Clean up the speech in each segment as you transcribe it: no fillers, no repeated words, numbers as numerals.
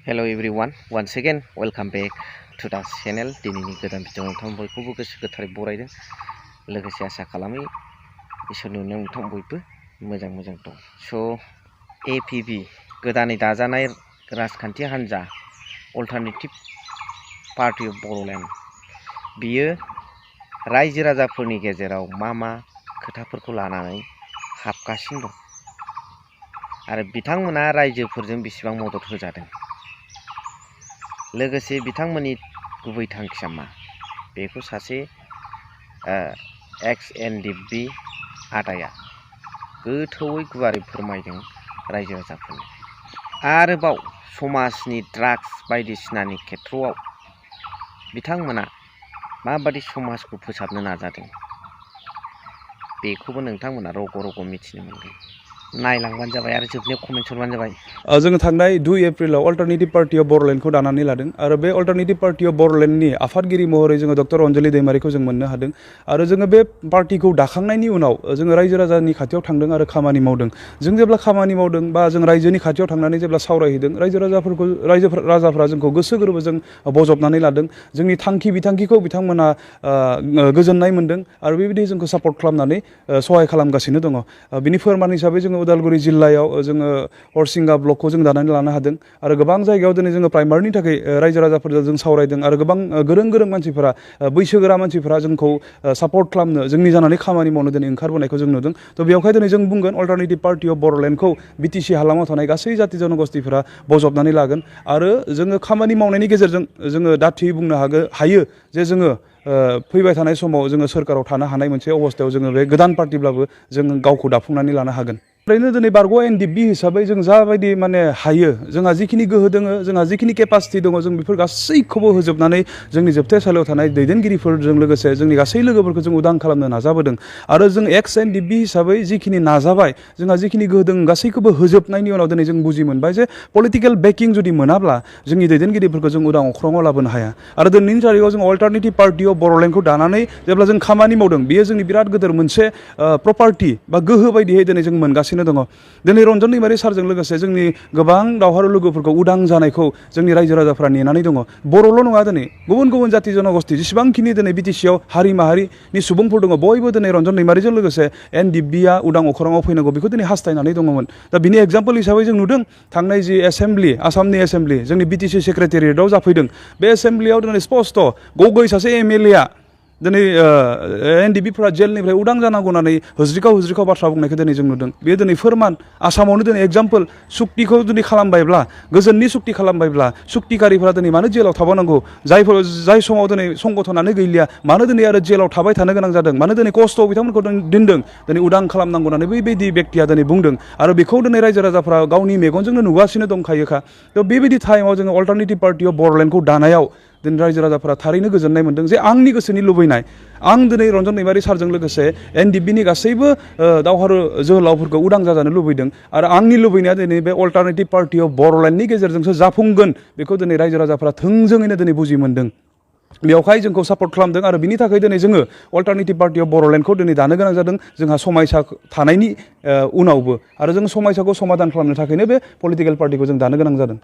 Hello everyone, once again welcome back to the channel. दिनैनि गोदान video नोंथां बयखौबो गोसो गोथारै बरायदों लोगोसे आसा खालामो इसोरनि अननायाव नोंथां बयबो मोजां दं। सो APB गोदानै दाजानाय राजखान्थि हान्जा अल्टारनेटिभ पार्टी अफ बरोलेण्ड बियो रायजो राजाफोरनि गेजेराव मा खोथाफोरखौ लानानै हाबगासिनो दं आरो बिथांमोना रायजोफोरजों बेसेबां मदद होजादों लोगोसे बिथांमोननि गुबै थांखिया मा बेखौ सासे Ex-NDFB आदाया गोथौयै गुवारै फोरमायदों रायजो राजाफोरनो। आरोबाव समाजनि ड्राग्स बायदिसिनानि खेथ्रआव बिथांमोना माबादि समाजखौ फोसाबनो नाजादों बेखौबो नोंथांमोना रग' मिथिनो मोनगोन। नायलांबानो जाबाय आरो जोबनायाव कमेन्ट हरबानो जाबाय। जोङो थांनाय 2 एप्रिलाव अल्टारनेटिभ पार्टी अफ बरोलेण्डखौ दानानै लादों आरो बे अल्टारनेटिभ पार्टी अफ बरोलेण्डनि आफादगिरि महरै जोङो डक्टर रन्जन दैमारिखौ जों मोननो हादों आरो जोङो बे पार्टीखौ दाखांनायनि उनाव जोङो रायजो राजानि खाथियाव थांदों आरो खामानि मावदों। जों जेब्ला खामानि मावदों बा जों रायजोनि खाथियाव थांनानै जेब्ला सावरायहैदों रायजो राजाफोरा जोंखौ गोसो गोरबोजों बजबनानै लादों। जोंनि थांखि बिथांखिखौ बिथांमोना गोजोननाय मोनदों आरो बेबायदि जोंखौ सापर्ट खालामनानै सहाय खालामगासिनो दङ। बिनि फोरमान हिसाबै जोङो उदालगुरि जिल्लायाव जोङो हरसिंगा ब्लकखौ जों दानानै लानो हादों आरो गोबां जायगायाव दिनै जोङो प्राइमारनि थाखाय रायजो राजाफोरजों जों सावरायदों आरो गोबां गोरों मानसिफोरा बैसोगोरा मानसिफोरा जोंखौ सापर्ट खालामनो जोंनि जानानै खामानि मावनो दिनै ओंखारबोनायखौ जों नुदों। थ' बेवहाय दिनै जों बुंगोन अल्टारनेटिभ पार्टी अफ बरोलेण्डखौ बिटिसि हालामाव थानाय गासै जाति जनगोष्ठीफोरा बजबनानै लागोन आरो जोङो खामानि मावनायनि गेजेरजों जोङो दाथियै बुंनो हायो जे जोङो फैबाय थानाय समाव जोङो सोरखाराव थानो हानाय मोनसे अबस्थायाव जोङो बे गोदान पार्टीब्लाबो जों गावखौ दाफुंनानै लानो हागोन। ओरैनो दिनै बारग' NDFB हिसाबै जों जाबायदि हायो जोंहा जिखिनि गोहो दङ जोंहा जिखिनि केपासिटि दङ जों बेफोर गासैखौबो होजोबनानै जोंनि जोबथेसालियाव थानाय दैदेनगिरिफोरजों लोगोसे जोंनि गासै लोगोफोरखौ जों उदां खालामनो नाजाबोदों आरो जों Ex-NDFB हिसाबै जिखिनि नाजाबाय जोंहा जिखिनि गोहो दङ गासैखौबो होजोबनायनि उनाव दिनै जों बुजि मोनबाय जे पलिटिकेल बेकिं जुदि मोनाब्ला जोंनि दैदेनगिरिफोरखौ जों उदां अख्राङाव लाबोनो हाया आरो दिनैनि तारिखाव जों अल्टारनेटिभ पार्टी अफ बरोलेण्डखौ दानानै जेब्ला जों खामानि मावदों बेयो जोंनि बिराद गिदिर मोनसे प्रपार्टि बा गोहो बायदियै दिनै जों मोनगासिनो दङ। दिनै रन्जन दैमारि सारजों लोगोसे जोंनि गोबां दावहारु लोगोफोरखौ उदां जानायखौ जोंनि रायजो राजाफ्रा नेनानै दङ। बर'ल' नङा दिनै गुबुन जाति जनगोष्ठी जेसेबांखिनि दिनै बिटिसिआव हारि माहारिनि सुबुंफोर दङ बयबो दिनै रन्जन दैमारिजों लोगोसे NDFBआ उदां अख्राङाव फैनांगौ बेखौ दिनै हास्थायनानै दङमोन। दा बिनि एग्जाम्पल हिसाबै जों नुदों थांनाय जि एसेम्ब्लि आसामनि एसेम्ब्लि जोंनि बिटिसि सेक्रेटारियेटआव जाफैदों बे एसेम्ब्लियाव दिनै स्पस्ट गगै सासे MLA दिनै NDFBफोरा जेलनिफ्राय उदां जानांगौ होननानै होज्रिखाव बाथ्रा बुंनायखौ दिनै जों नुदों। बेयो दिनै फोरमान आसामावनो दिनै एग्जाम्पल सुक्तिखौ जुदि खालामबायब्ला गोजोननि सुक्ति खालामबायब्ला सुक्तिकारिफोरा दिनै मानो जेलाव थाबावनांगौ जाय समाव दिनै संगठनानो गैलिया मानो दिनै आरो जेलाव थाबाय थानो गोनां जादों मानो दिनै खस्थ'आव बिथांमोनखौ दोनदों दिनै उदां खालामनांगौ होननानै बैबायदि बेक्तिया दिनै बुंदों आरो बेखौ दिनै रायजो राजाफ्रा गावनि मेगनजोंनो नुगासिनो दंखायोखा। थ' बेबायदि टाइमाव जोङो अल्टारनेटिभ पार्टी अफ बरोलेण्डखौ दानायाव दिनै रायजो राजाफोरा थारैनो गोजोननाय मोनदों जे आंनि गोसोनि लुबैनाय आं दिनै रन्जन दैमारि सारजों लोगोसे NDFBनि गासैबो दावहारु जोहोलावफोरखौ उदां जाजानो लुबैदों आरो आंनि लुबैनाया दिनै बे अल्टारनेटिभ पार्टी अफ बरोलेण्डनि गेजेरजोंसो जाफुंगोन बेखौ दिनै रायजो राजाफोरा थोंजोङैनो दिनै बुजि मोनदों। बेवहाय जोंखौ सापर्ट खालामदों आरो बिनि थाखाय दिनै जोङो अल्टारनेटिभ पार्टी अफ बरोलेण्डखौ दिनै दानो गोनां जादों जोंहा समायसा थानायनि उनावबो आरो जों समायसाखौ समाधान खालामनो थाखायनो बे पलिटिकेल पार्टीखौ जों दानो गोनां जादों।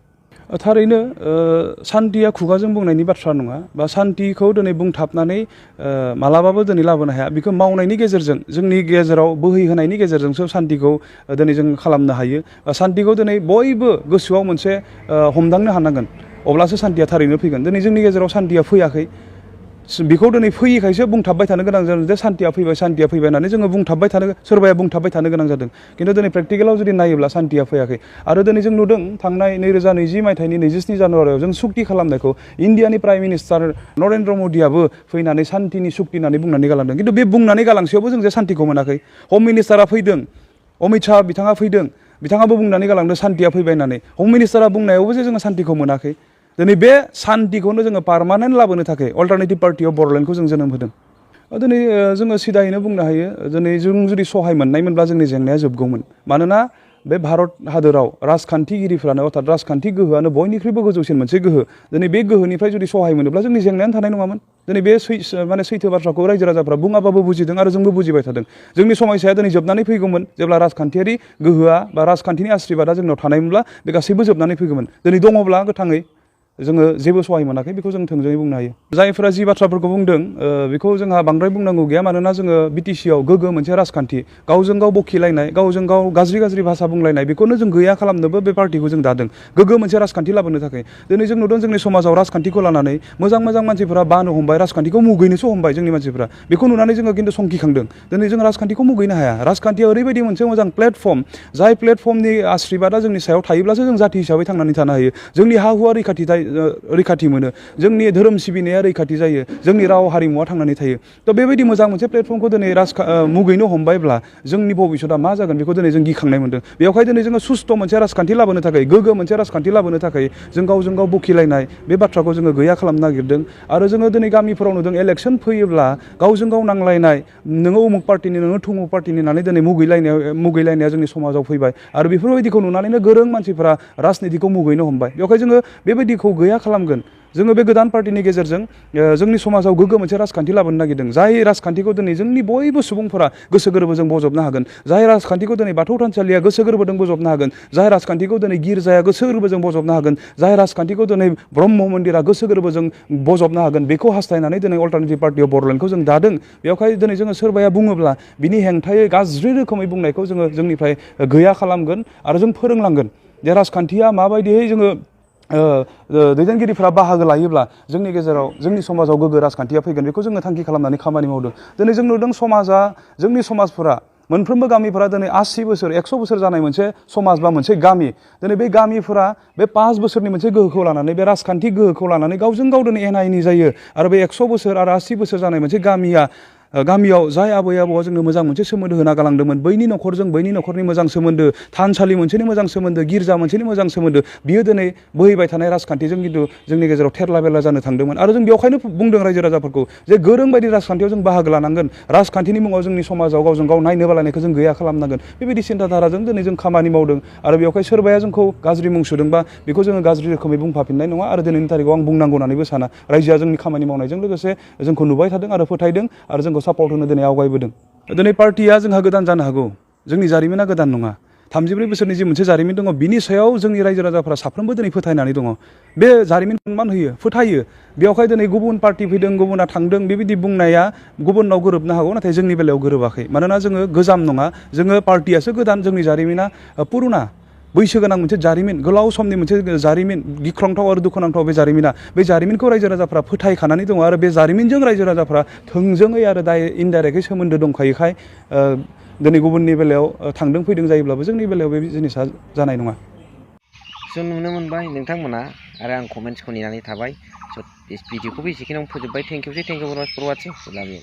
थारैनो सान्थिया खुगाजों बुंनायनि बाथ्रा नङा बा सान्थिखौ दिनै बुंथाबनानै मालाबाबो दिनै लाबोनो हाया बेखौ मावनायनि गेजेरजों जोंनि गेजेराव बोहैहोनायनि गेजेरजोंसो सान्थिखौ दिनै जों खालामनो हायो। सान्थिखौ दिनै बयबो गोसोआव मोनसे हमदांनो हानांगोन अब्लासो सान्थिया थारैनो फैगोन। दिनै जोंनि गेजेराव सान्थिया फैयाखै बेखौ दिनै फैयैखायसो बुंथाबबाय थानो गोनां जादों जे सान्थिया फैबाय होननानै जोङो सोरबाया बुंथाबबाय थानो गोनां जादों खिन्थु दिनै प्रेक्टिकेलाव जुदि नायोब्ला सान्थिया फैयाखै आरो दिनै जों नुदों थांनाय 2020 मायथाइनि 27 जानुवारियाव जों सुक्ति खालामनायखौ इण्डियानि प्राइम मिनिस्टार नरेन्द्र मदियाबो फैनानै सान्थिनि सुक्ति होननानै बुंनानै गालांदों खिन्थु बे बुंनानै गालांसेयावबो जों जे सान्थिखौ मोनाखै। हम मिनिस्टारा फैदों अमित शाह बिथाङा फैदों बिथाङाबो बुंनानै गालांदों सान्थिया फैबाय होननानै हम मिनिस्टारा बुंनायावबो जे जोङो सान्थिखौ मोनाखै। दिनै बे सान्थिखौनो जोङो पार्मानेन्ट लाबोनो थाखाय अल्टारनेटिभ पार्टी अफ बरोलेण्डखौ जों जोनोम होदों। दिनै जोङो सिदायैनो बुंनो हायो दिनै जों जुदि सहाय मोननायमोनब्ला जोंनि जेंनाया जोबगौमोन मानोना बे भारत हादोराव राजखान्थिगिरिफ्रानो अर्थात राजखान्थि गोहोआनो बयनिख्रुइबो गोजौसिन मोनसे गोहो दिनै बे गोहोनिफ्राय जुदि सहाय मोनोब्ला जोंनि जेंनायानो थानाय नङामोन दिनै बे सैथो बाथ्राखौ रायजो राजाफ्रा बुङाबाबो बुजिदों आरो जोंबो बुजिबाय थादों जोंनि समस्याया दिनै जोबनानै फैगौमोन जेब्ला राजखान्थियारि गोहोआ बा राजखान्थिनि आशीर्बादा जोंनाव थानायमोनब्ला बे गासैबो जोबनानै फैगौमोन दिनै दङब्ला गोथाङै जोङो जेबो सहाय मोनाखै बेखौ जों थोंजोङै बुंनो हायो जायफोरा जि बाथ्राफोरखौ बुंदों बेखौ जोंहा बांद्राय बुंनांगौ गैया मानोना जोङो बिटिसिआव गोग्गो मोनसे राजखान्थि गावजों गाव बखिलायनाय गावजों गाव गाज्रि भाषा बुंलायनाय बेखौनो जों गैया खालामनोबो बे पार्टिखौ जों दादों गोग्गो मोनसे राजखान्थि लाबोनो थाखाय दिनै जों नुदों जोंनि समाजाव राजखान्थिखौ लानानै मोजां मानसिफोरा बानो हमबाय राजखान्थिखौ मुगैनोसो हमबाय जोंनि मानसिफोरा बेखौ नुनानै जोङो खिन्थु संखिखांदों दिनै जों राजखान्थिखौ मुगैनो हाया राजखान्थिया ओरैबायदि मोनसे मोजां प्लेटफर्म जाय प्लेटफर्मनि आशीर्बादा जोंनि सायाव थायोब्लासो जों जाथि हिसाबै थांनानै थानो हायो जोंनि हा हुआ रैखाथि मोनो जोंनि धोरोम सिबिनाया रैखाथि जायो जोंनि राव हारिमुवा थांनानै थायो थ' बेबायदि मोजां मोनसे प्लेटफर्मखौ दिनै मुगैनो हमबायब्ला जोंनि भबिसतआ मा जागोन बेखौ दिनै जों गिखांनाय मोनदों बेवहाय दिनै जोङो सुस्थ' मोनसे राजखान्थि लाबोनो थाखाय गोग्गो मोनसे राजखान्थि लाबोनो थाखाय जों गावजों गाव बखिलायनाय बे बाथ्राखौ जोङो गैया खालामनो नागिरदों आरो जोङो दिनै गामिफोराव नुदों इलेक्सन फैयोब्ला गावजों गाव नांलायनाय नोङो उमुक पार्टिनि नोङो थुमुक पार्टिनि होननानै दिनै मुगैलायनाया जोंनि समाजाव फैबाय आरो बेफोरबायदिखौ नुनानैनो गोरों मानसिफोरा राजनितिखौ मुगैनो हमबाय बेवहाय जोङो बेबायदिखौ गैया खालामगोन जोङो बे गोदान पार्टिनि गेजेरजों जोंनि समाजाव गोग्गो मोनसे राजखान्थि लाबोनो नागिरदों जाय राजखान्थिखौ दिनै जोंनि बयबो सुबुंफोरा गोसो गोरबोजों बजबनो हागोन जाय राजखान्थिखौ दिनै बाथौ थानसालिया गोसो गोरबोजों बजबनो हागोन जाय राजखान्थिखौ दिनै गिर्जाया गोसो गोरबोजों बजबनो हागोन जाय राजखान्थिखौ दिनै ब्रह्म मन्दिरा गोसो गोरबोजों बजबनो हागोन बेखौ हास्थायनानै दिनै अल्टारनेटिभ पार्टि अफ बर'लेण्डखौ जों दादों बेवहाय दिनै जोङो सोरबाया बुङोब्ला बिनि हेंथायै गाज्रि रोखोमै बुंनायखौ जोङो जोंनिफ्राय गैया खालामगोन आरो जों फोरोंलांगोन जे राजखान्थिया माबायदियै जोङो दैदेनगिरिफ्रा बाहागो लायोब्ला जोंनि गेजेराव जोंनि समाजाव गोग्गो राजखान्थिया फैगोन बेखौ जोङो थांखि खालामनानै खामानि मावदों दिनै जों नुदों जोंनि समाजफोरा मोनफ्रोमबो गामिफोरा दिनै 80 बोसोर 100 बोसोर जानाय मोनसे समाज बा मोनसे गामि दिनै बे गामिफोरा बे 5 बोसोरनि मोनसे गोहोखौ लानानै बे राजखान्थि गोहोखौ लानानै गावजों गाव दिनै एना एनि जायो आरो बे 100 बोसोर आरो 80 बोसोर जानाय मोनसे गामियाव जाय आबै आबौआ जोंनो मोजां मोनसे सोमोन्दो होना गालांदोंमोन बैनि न'खरजों बैनि न'खरनि मोजां सोमोन्दो थानसालि मोनसेनि मोजां सोमोन्दो गिर्जा मोनसेनि मोजां सोमोन्दो बियो दिनै बोहैबाय थानाय राजखान्थिजों खिन्थु जोंनि गेजेराव थेरला बेरला जानो थांदोंमोन आरो जों बेवहायनो बुंदों रायजो राजाफोरखौ जे गोरों बायदि राजखान्थियाव जों बाहागो लानांगोन राजखान्थिनि मुङाव जोंनि समाजाव गावजों गाव नायनो बालायनायखौ जों गैया खालामनांगोन बेबायदि सिन्थाधाराजों दिनै जों खामानि मावदों आरो बेवहाय सोरबाया जोंखौ गाज्रि मुं सुदोंबा बेखौ जोङो गाज्रि रोखोमै बुंफाफिननाय नङा आरो दिनैनि थारिखआव आं बुंनांगौ होननानैबो साना रायजोआ जोंनि खामानि मावनायजों लोगोसे जोंखौ नुबाय थादों आरो फोथायदों आरो जोंखौ सापर्ट होनो दिनै आवगायबोदों दिनै पार्टिया जोंहा गोदान जानो हागौ जोंनि जारिमिना गोदान नङा 34 बोसोरनि जि मोनसे जारिमिन दङ बिनि सायाव जोंनि रायजो राजाफ्रा साफ्रोमबो दिनै फोथायनानै दङ बे जारिमिनखौ मान होयो फोथायो बेवहाय दिनै गुबुन पार्टि फैदों गुबुना थांदों बेबायदि बुंनाया गुबुननाव गोरोबनो हागौ नाथाय जोंनि बेलायाव गोरोबाखै मानोना जोङो गोजाम नङा जोङो पार्टियासो गोदान जोंनि जारिमिना पुरुना बैसो गोनां मोनसे जारिमिन गोलाव समनि मोनसे जारिमिन गिख्रंथाव आरो दुखुनांथाव बे जारिमिनखौ रायजो राजाफ्रा फोथायखानानै दङ आरो बे जारिमिनजों रायजो राजाफ्रा थोंजोङै आरो इनडाइरेक्टयै सोमोन्दो दंखायोखाय दिनै गुबुननि बेलायाव थांदों फैदों जायोब्लाबो जोंनि बेलायाव बे जिनिसा जानाय नङा जों नुनो मोनबाय नोंथांमोना आरो आं कमेन्ट्सखौ नेनानै थाबाय भिडिअखौबो एसेखिनियावनो फोजोबबाय थेंक इउ फर वाचिं